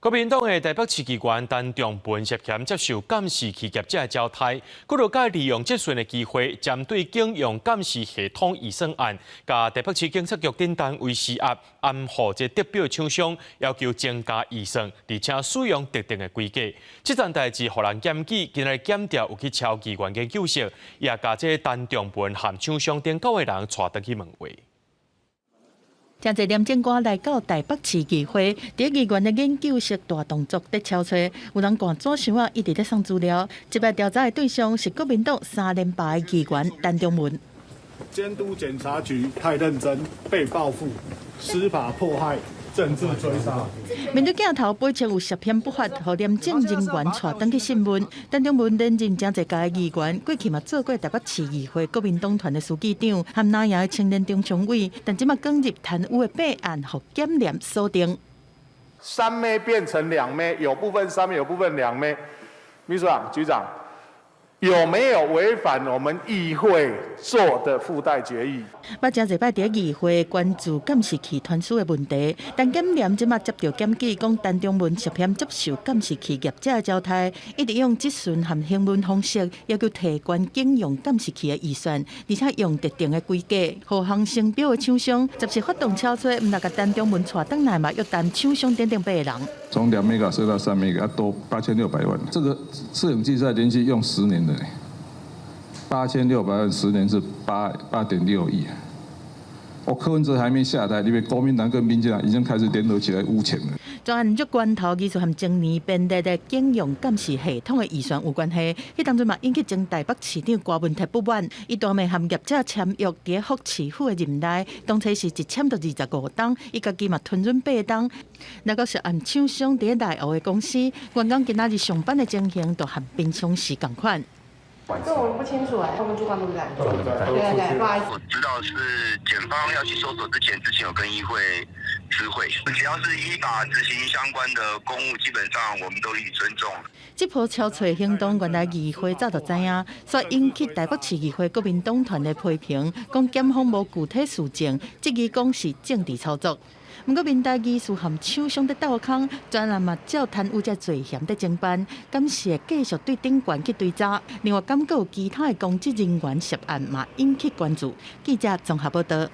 國民黨的台北市議員陳仲文涉嫌接受監視器業者的招刣，閣落蓋利用質詢的機會，針對警用監視系統預算案，共台北市警察局等單位施壓，掩護這得標的廠商，要求增加預算，而且使用特定的規格。這樁代誌予人檢舉，今日檢調有去抄議員研究室，也共這陳仲文和廠商頂九個人帶轉去問話。誠濟廉政官來到台北市議會，佇議員的研究室大動作佇抄冊，有人看紙箱仔一直咧送資料。這擺調查的對象是國民黨三連霸的議員陳仲文。監督檢查局太認真，被報復，司法迫害，政治追殺。面對鏡頭，背稱有涉嫌不法，予廉政人員帶轉去訊問。陳仲文連任誠濟屆議員，過去嘛做過台北市議會國民黨團的書記長，和南營的青年中常委，但這馬捲入貪污的弊案，予檢廉鎖定。3M 變成2M，有部分3M，有部分2M。秘書長、局長，有沒有違反我們議會做的附帶決議？捌誠濟擺佇議會關注監視器傳輸的問題，但檢廉這馬接著檢舉，講陳仲文涉嫌接受監視器業者的招刣，一直用質詢和詢問方式要求提懸警用監視器的預算，而且用特定的規格，予予成標的廠商，十四發動抄冊，毋但共陳仲文帶轉來嘛，約談廠商等等八個人。從2 mega 設到3 mega，要多8600萬。這個攝影機在連續用10年的，8600萬10年是8.6億。我柯文哲還沒下台，因為國民黨跟民進黨已經開始聯合起來汙錢了。專案足關頭技術和前年編列的警用監視系統的預算有關係，彼當陣嘛引起前台北市長柯文哲不滿，伊當面和業者簽約，佇福市府的任內，當初是一簽就25冬，伊家己嘛吞忍8冬。那個是按廠商佇內湖的公司，員工今仔日上班的情形，就和平常時仝款。這我們不清楚哎，我們主管不在。對對對，不好意思。我知道是檢方要去搜索之前，之前有跟議會知會，只要是依法執行相關的公務，基本上我們都予以尊重。這波抄冊行動，原來議會早就知影，所以引起台北市議會國民黨團的批評，講檢方無具體事證，質疑講是政治操作。毋過民代議士和廠商佇鬥空，專案嘛照貪污這罪嫌佇偵辦，監視會繼續對頂懸去追查。另外，敢閣有其他的公職人員涉案嘛，引起關注。記者綜合報道。